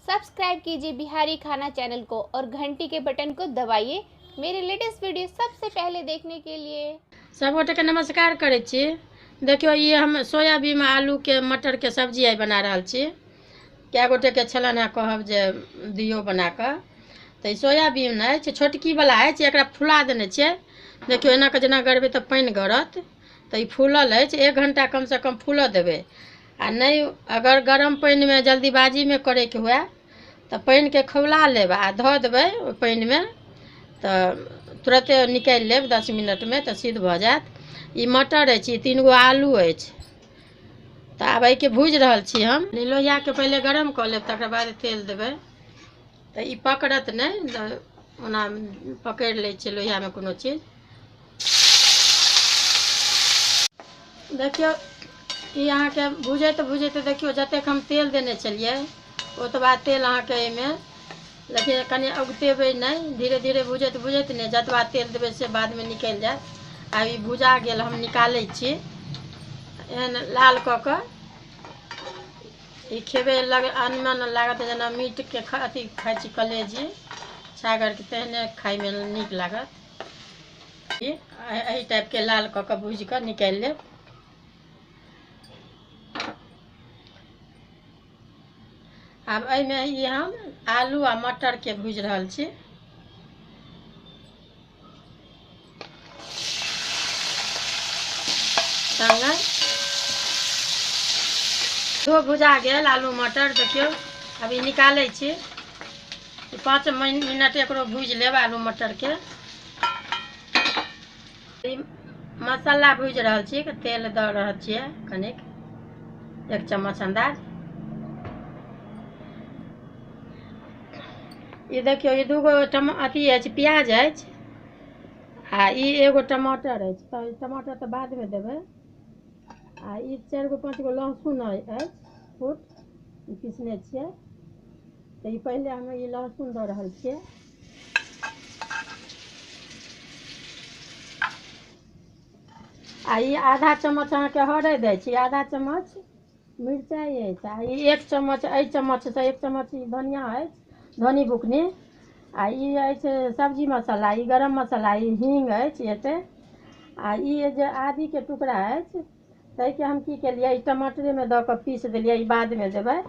Subscribe कीजिए बिहारी खाना channel को और घंटी के बटन को दबाइए मेरे लेटेस्ट वीडियो सबसे पहले देखने के लिए। सब गोटे के नमस्कार करै छी। देखियो ये हम सोयाबीन आलू के मटर के सब्जी आई बना रहल छी। कए गोटे के छलन है कहब जे दियो बना कऽ, तऽ ई सोयाबीन अछि छोटकी वाला अछि, एकरा फुला देने छियै। देखियो एना कऽ जेना गरबै तऽ पानि गरत, तऽ ई फूलल अछि। 1 घंटा कम से कम फूलऽ देबै। आ नहि अगर गरम पानिमे जल्दीबाजीमे करैके हुए तऽ पानिके खौला लेब आ धऽ देबै ओहि पानिमे, तऽ तुरते निकालि लेब 10 मिनटमे, तऽ सिद्ध भऽ जायत। ई मटर अछि, ई 3 गो आलू अछि। तऽ आब एहिके भूजि रहल छी हम। लोहियाके पहिले गरम कऽ लेब, तकर बाद तेल देबै, तऽ ई पकड़त नहि, ओना पकड़ि लै छै लोहियामे कोनो चीज। देखियौ ई अहाँके भुजैत भुजैत देखियौ जतेक हम तेल देने छलियै ओतबा तेल अहाँके एहिमे, लेकिन कनि उगतेबै नहि, धीरे धीरे भुजैत भुजैत नहि, जतबा तेल देबै से बादमे निकलि जायत। आब ई भुजा गेल, हम निकालै छी। एहन लाल कऽ कऽ ई खेबै लग अनमन लागत, जेना मीटके अथी खाइ छी कलेजी छागरके, तेहने खाइमे नीक लागत। ई एहि टाइपके लाल कऽ कऽ भूजि कऽ निकालि लेब। आब एहिमे ई हम आलू आ मटरके भूजि रहल छी। संगे इहो भुजा गेल आलू मटर। देखियौ अब ई निकालै छी। 5 मिनट एकरो भूजि लेब आलू मटरके। ई मसाला भूजि रहल छी, तेल दऽ रहल छियै कनिक, 1 चम्मच अंदाज। ई देखियौ ई 2 गो अथी अछि प्याज अछि, आ ई 1 गो टमाटर अछि, तऽ टमाटर तऽ बादमे देबै। आ ई 4 गो 5 गो लहसुन अछि फूट, ई पीसने छियै। तऽ ई पहिले हम ई लहसुन दऽ रहल छियै। आ ई आधा चम्मच अहाँके हरदि अछि, ई आधा चम्मच मिरचाइ अछि, आ ई 1 चम्मच, एहि चम्मचसँ 1 चम्मच ई धनिया अछि, धनी बुकनी। आ ई अछि सब्जी मसाला, ई गरम मसाला, ई हींग अछि एते। आ ई जे आदीके टुकड़ा अछि ताहिके हम की केलियै, ई टमाटरेमे दऽ कऽ पीस देलियै, ई बादमे देबै।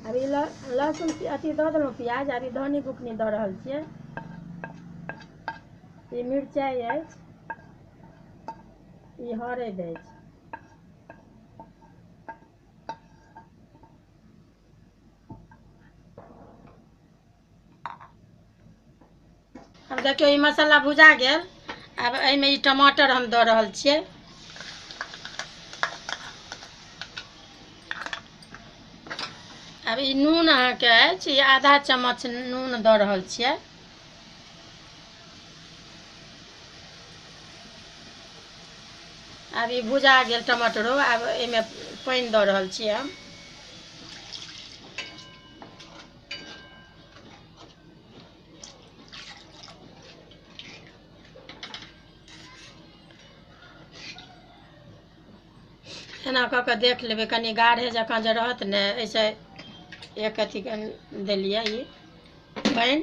अभी लहसुन अथी दऽ देलहुँ प्याज, अभी धनी बुकनी दऽ रहल छियै। ई मिरचाइ अछि, ई हरदि अछि। आब देखियौ ई मसाला भुजा गेल। आब एहिमे ई टमाटर हम दऽ रहल छियै। आब ई नून अहाँके अछि, ई आधा चम्मच नून दऽ रहल छियै। आब ई भुजा गेल टमाटरो, आब एहिमे पानि दऽ रहल छियै हम। एना कऽ कऽ देख लेबै, कनि गाढ़े जकाँ जे रहत ने, एहिसँ एक अथी देलियै ई पानि।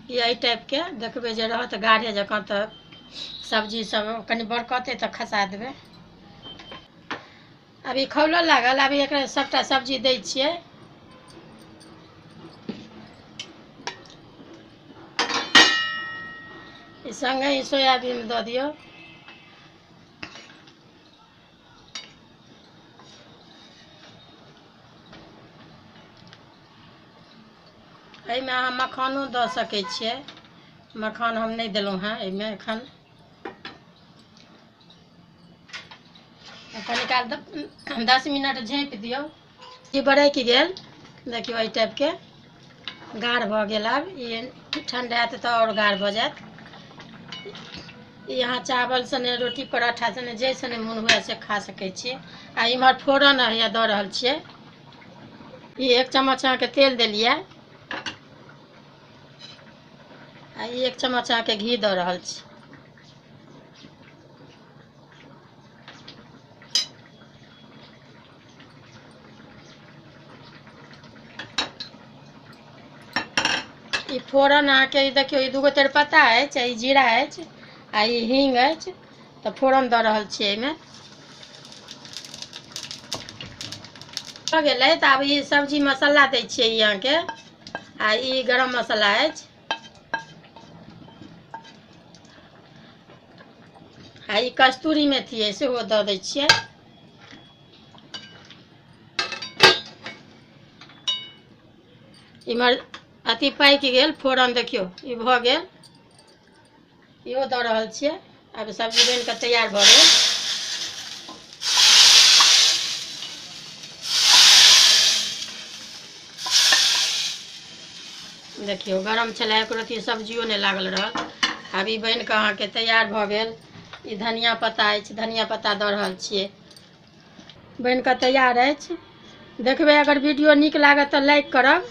ई एहि टाइपके देखबै जे रहत गाढ़े जकाँ, तऽ सब्जी सब कनि बरकतै तऽ खसा देबै। आब ई खौलऽ लागल, आब एकरा सबटा सब्जी दै छियै। ई सङ्गे ई सोयाबीन दऽ दियौ। एहिमे अहाँ मखानो दऽ सकै छियै, मखान हम नहि देलहुँ हेँ एहिमे एखन। कनि काल 10 मिनट झाँपि दियौ। ई बरकि गेल, देखियौ एहि टाइपके गाढ़ भऽ गेल। आब ई ठण्डा हैत तऽ आओर गाढ़ भऽ जायत। यहाँ चावल सने रोटी पराठा सने जे सने मोन हुए से खा सकै छी। आ इम्हर फोरन हैया दऽ रहल छियै। ई 1 चम्मच अहाँके तेल देलियै आ ई 1 चम्मच अहाँके घी दऽ रहल छी। ई फोरन अहाँके देखियौ, ई 2 गो तेजपत्ता अछि, ई जीरा अछि आ ई हींग अछि। तऽ फोरन दऽ रहल छियै एहिमे। भऽ गेलै। तऽ आब ई सब्जी मसाला दै छियै ई अहाँके, आ ई गरम मसाला अछि आ ई कस्तूरी मेथी अछि सेहो दऽ दै छियै। इम्हर अथी पाकि गेल फोरन, देखियौ ई भऽ गेल, इहो दऽ रहल छियै। आब सब्जी बनि कऽ तैयार भऽ गेल। देखियौ गरम छलै, एको रत्ती सब्जियो नहि लागल रहल। आब ई बनि कऽ अहाँके तैयार भऽ गेल। ई धनिया पत्ता अछि, धनिया पत्ता दऽ रहल छियै। बनि कऽ तैयार अछि। देखबै अगर वीडियो नीक लागत तऽ लाइक करब।